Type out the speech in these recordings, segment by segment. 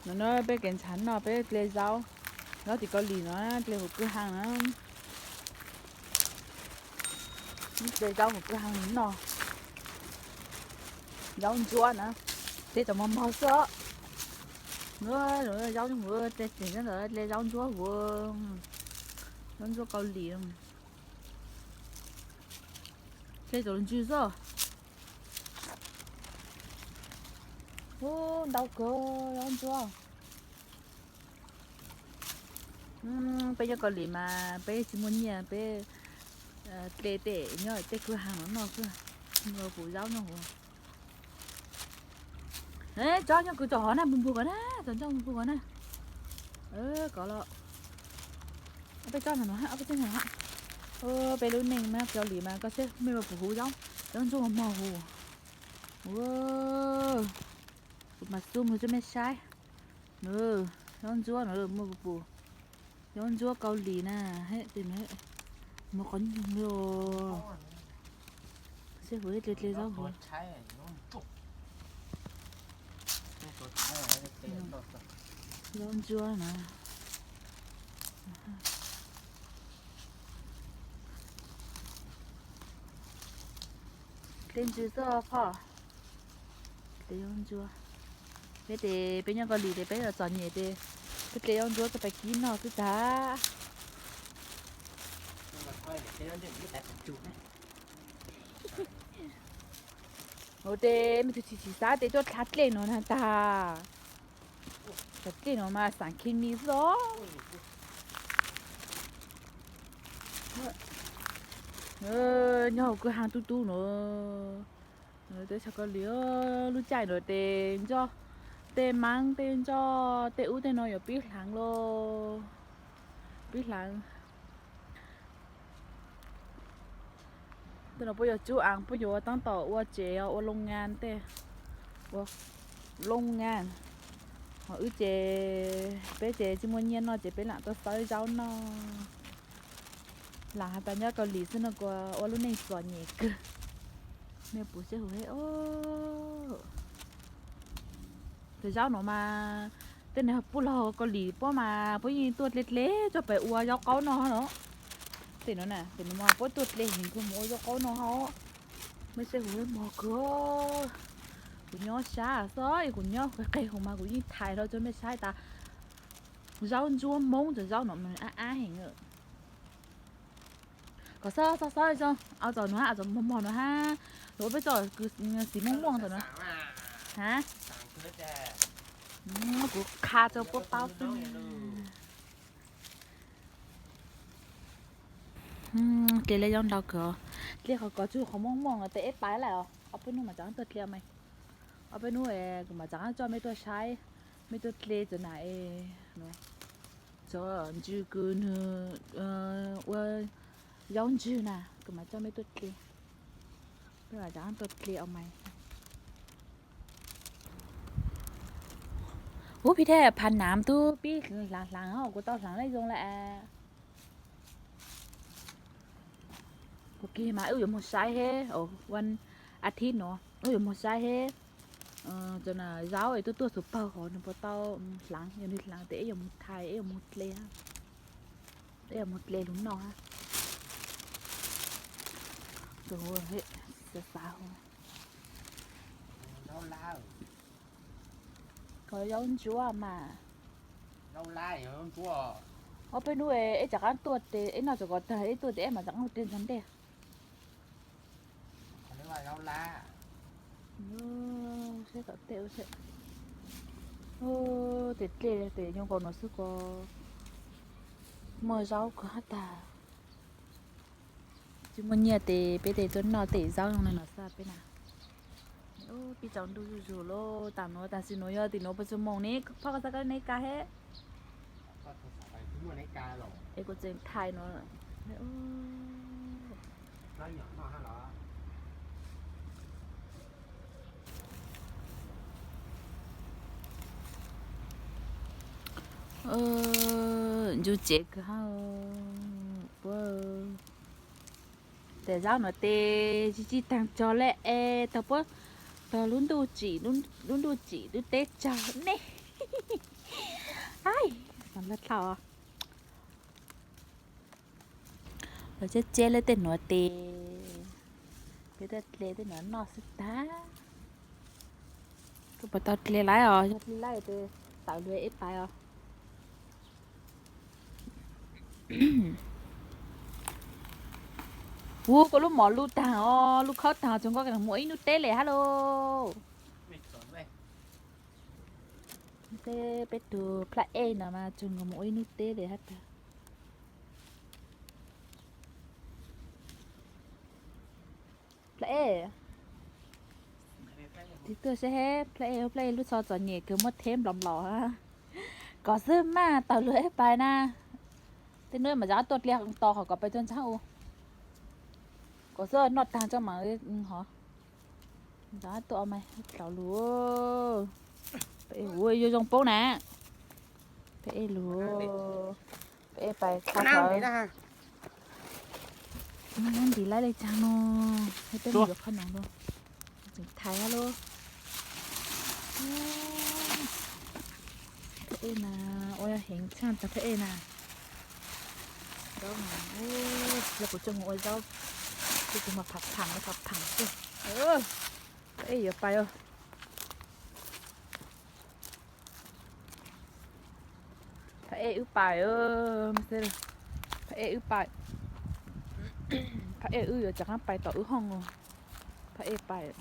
No peb kev ntshav no peb tle zaub, zaub tim Kaus Lim no tle huv kwj ha na. Tle zaub huv kwj ha no, zaub ntsuab na, tle cov mos mos xwb. Zaub huv tle tseem ntawd tle zaub ntsuab huv, zaub ntsuab Kaus Lim. Tle cov ntsws xwb. Ub, ntau kawg zaub ntsuab. Peb nyob Kaus Lim mas peb tsis muaj nyiaj, peb tle tej nyob tej kwj ha no noj xwb, puv zaub noj huv. Tsob nyob kwv tod hov na, npug npug ko na, tsob nyob npug npug ko na. Kov los. Ob peb tsob no no, ob peb tsob no. Peb lub neej mas Kaus Lim mas koj saib mej puas huv zaub, zaub ntsuab mos mos huv. Kuv mas xub mus rau mej saib. Zaub ntsuab no muaj puas pum. Zaub ntsuab Kaus Lim na, mos qhov nyuag. Seb huv ib tle tle zaub huv. Zaub ntsuab na. Tle ntsws xwb phoj. Tle zaub ntsuab. Peb ces peb nyob Kaus Lim ces peb txom nyem ces peb tle zaub ntsuab txog pais kib noj xwb tag. Ua tes me tug tsis tsis xav tes tuaj dlha dlej no na tag. Cov dlej no mas xav khi mi xwb os. Nyob hauv kwj ha tub tub no. Teb chaws Kaus Lim lub caij no tes ntsoj tej maab tej ntsoj tej ub tej no yuav pib hlaav lauj. Pib hlaav. Tej no puab yuav tsub aav, puab yuav ua taab tom ua tsev, ua loo ngaa tej, ua loo ngaa. Ho wb ces peb ces tsis muaj nyiaj noj ces peb lam tuaj xawb zaub noj. Lam has tas nyob Kaus Lim xwb no kuas ua lub neej txom nyem kawg. Mej puv seb huv he. Tes zaub no mas tej neeg puj laug Kaus Lim puab mas puab yeej tuaj dle dle coj pem ua zaub qaub noj no. Tej no na, tej no mas puab tuaj dle heev kawg mus ua zaub qaub noj hos. Mej seb huv he mog kawg. Kuv nyob sab xwb, kuv nyob qis qis huv mas kuv yeej thaij rau rau mej saib tas zaub ntsuab Moob, cov zaub no mas ab ab heev. Kom xawb xawb xawb zoo, au txom no hab, au txom mog mog no hab, los peb tso kws xim muaj muaj ntawm no hab. Kuv qha rau puab paub xwb. Dle le zaub ntau kawg, dle qhov kov tsug qhov muaj muaj no tes ib pab lawm os, ob peb hnub mam rov qab tuaj dle mas. Ob peb hnub kuv mam rov qab coj mej tuaj saib, mej tuaj dle cov nam es, cov ntsws kws nwg ua zaub ntsws na, kuv mam coj mej tuaj dle. Peb mam rov qab tuaj dle os mas. Ub, pib thiab phav nam tub pib hlaav hlaav os, kuv tau hlaav lawm zoo lawm. Kuv kig mas wb yuav moog saib hab, ua a thib no wb yuav moog saib hab. Cov nam zaub es tuaj tuaj txug pawg hov nwg puas tau hlaav, yog nwg hlaav tes ib yuav moog thaij, ib yuav moog dle, ib yuav moog dle lug noj hab. Xav xav, kov zaub ntsuab mas. Ob peb hnub ib rov qaab tuaj tes ib noj tso kov tag ib tuaj tes ib mam rov qaab ua dle ntxhov ntej. Tes dlej tes nyob nkaus no xwb ko, muaj zaub kawg hab tag. Tsis muaj nyiaj tes peb tes tuaj noj tej zaub zoo le no xwb peb na. Pib tsaus ntuj zuj zus lauj, tam nuav tam sim nuav yog tim nuav puas tsaug moos ne, phauj koj xav koj neb ka hab. Es kuv tseem thaij no. Ntsuj tsev kawg hab. Tes zaub no tes tsis tsis taag tsog le es tog puab, tog lub ntuj tsim, lub ntuj tsim lub teb tsag ne. Dlhau. Los ceb ceb lawv tej nuav tes, ceb tej dle tej nuav noj xwb tag. Koj puas tau dle laib os? Yog dle laib tes tawm lug ib pais os. Ua koj lub mom lub taag os, lub khaub taag os, tsuas koj mus ua ib nub teb le hab lauj. Peb tug plab ej no mas tsuas koj mus ua ib nub teb le hab tag. Plab ej, tig tuaj seb, plab ej, plab ej lub tsho txom nyem kawg muab theb nplaum nplaum. Kov xwb mas tawm lug ib pais na. Tej nub mas zov tuaj dle tos qhov kov pais tuaj ntsaab u. Kov xwb noj taag tso mas hov. Zov tuaj mas dlaus lug. Peb ua yuav zoo poob na. Peb ej lug. Peb ej pais txhab nti laib le caag no. Peb mus yuav qhov no lug. Tseem thaiv hab lub. Peb ej na, ua heev tshaj tag peb ej na. Zaub mas, yog kuv tsis mus ua zaub, kuv tsuas mas phav phaam phav phaam xwb. Peb ej yuav pais os. Phab ej wb pais, phab ej wb pais, phab ej wb yuav rov qaab pais tom wb hooj. Phab ej pais,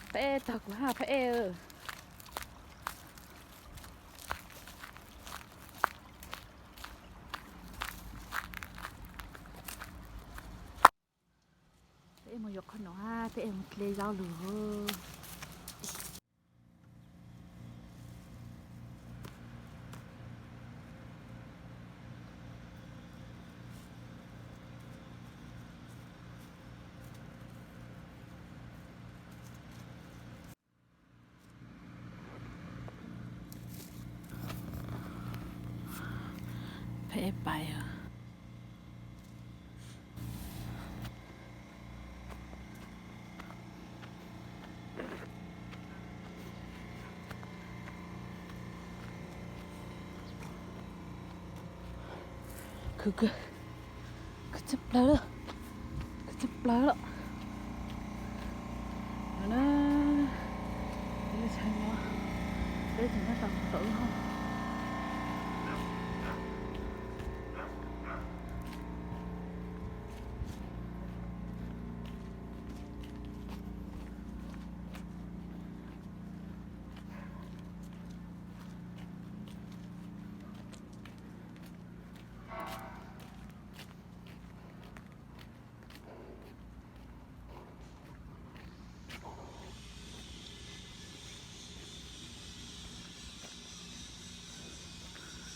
phab ej tog kuv hab phab ej. Peb mus yuav qhov no, peb mus dle zaub lug. Peb pais os. Khwv, khwv tshaj plaws lawm, khwv tshaj plaws lawm. No na, peb lub chaw nyob, peb tseem nyob tau tom wb hooj.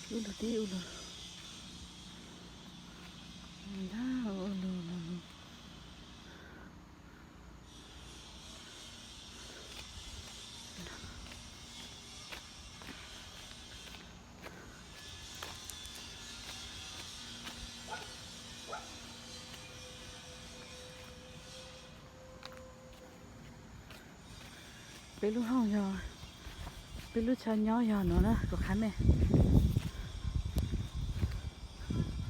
Ub lug tib ub lug, ntag ub lug lug. Peb lub hooj yog, peb lub chaw nyob yog no na kuv qha mej.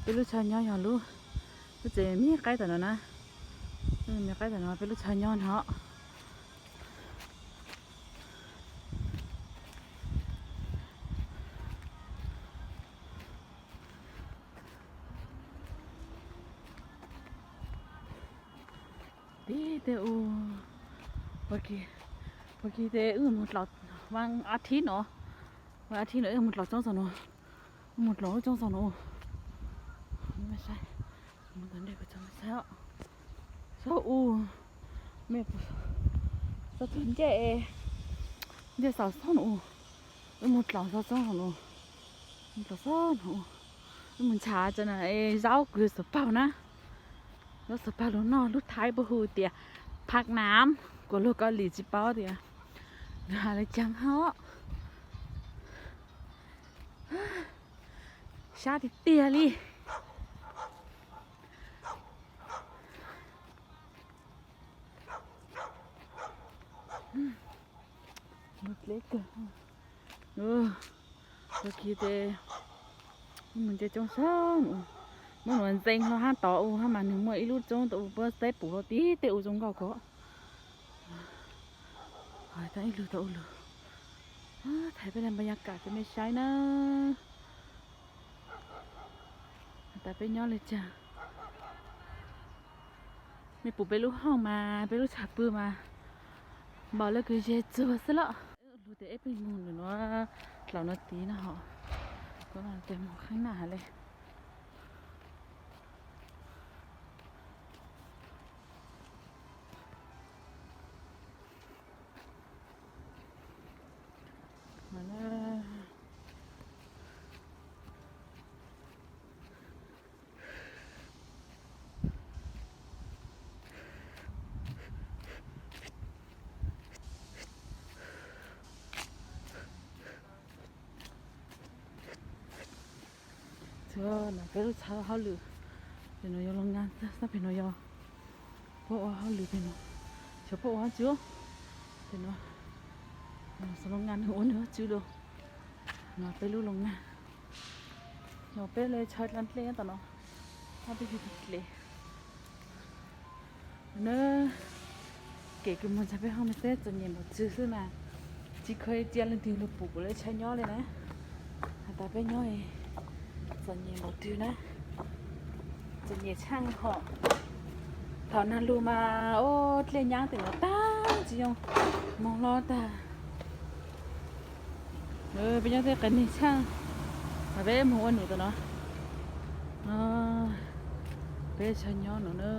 Peb lub chaw nyob yog lub, lub tsev me qaib tom no na. Me qaib tom no peb lub chaw nyob no. Tib teg ub, pog kis, pog kis tes wb mus dlaus, vas thib no, vas thib no wb mus dlaus coob txog no, wb mus dlaus coob txog no. Saib, saib ub, me, txog txog ncej, ncej xaus xob no, wb mus dlaus txog txog no, mus dlaus xob no, wb mus ntshav tso na, zaub kws xuv paug na. Zaub xuv paug lug noj, lub Thaib puab hu tias phaj nam, kuv lug Kaus Lim tsis paub tias nws has le caag hab. Sab tiag tiag li. Dleb kawg. Ua kiag ces mus nce coob sab, muab nuav ntxeev hlo hab tod ua hab mas nwg muaj ib lub roob tau ua puab teb pum hlo tib tej ua zoo nkauj ko. Tau ib lug tau ua lug. Thaij peb le npa yaj kam rua mej saib na. Has tas peb nyob le caag. Mej pum peb lub hooj mas, peb lub tshav pw mas npaum le kws ze txuag xwb lawm. Lug tes eb peb moog nuav, dlaus nuav tid no hov, kuv tes moog qhab naj has le. Txug no peb lub txhab hauj lwm, pem no yog loos ngaa, sab pem no yog puab ua hauj lwm pem no, xyov puab ua hauj lwm pem no, xyov loos ngaa nwg ua nwg hauj lwm lawm. No peb lub loos ngaa, no peb le chaw dlaa dlej tom no, peb yug dlej. Na, kev kws moog ntawm peb hauv mas teb txom nyem npaum twg xwb mas, tsis kheev cia leej twg lug pum kuv lub chaw nyob le na. Has tas peb nyob txom nyem npaum twg na, txom nyem tshaj hom. Thaum nag lug mas ua dlej nyaab tim no tag tsis yoo, moog hlo tag. Peb nyob tej qias neeg tshaj, mas peb moog ua num tom no. Peb chaw nyob no na.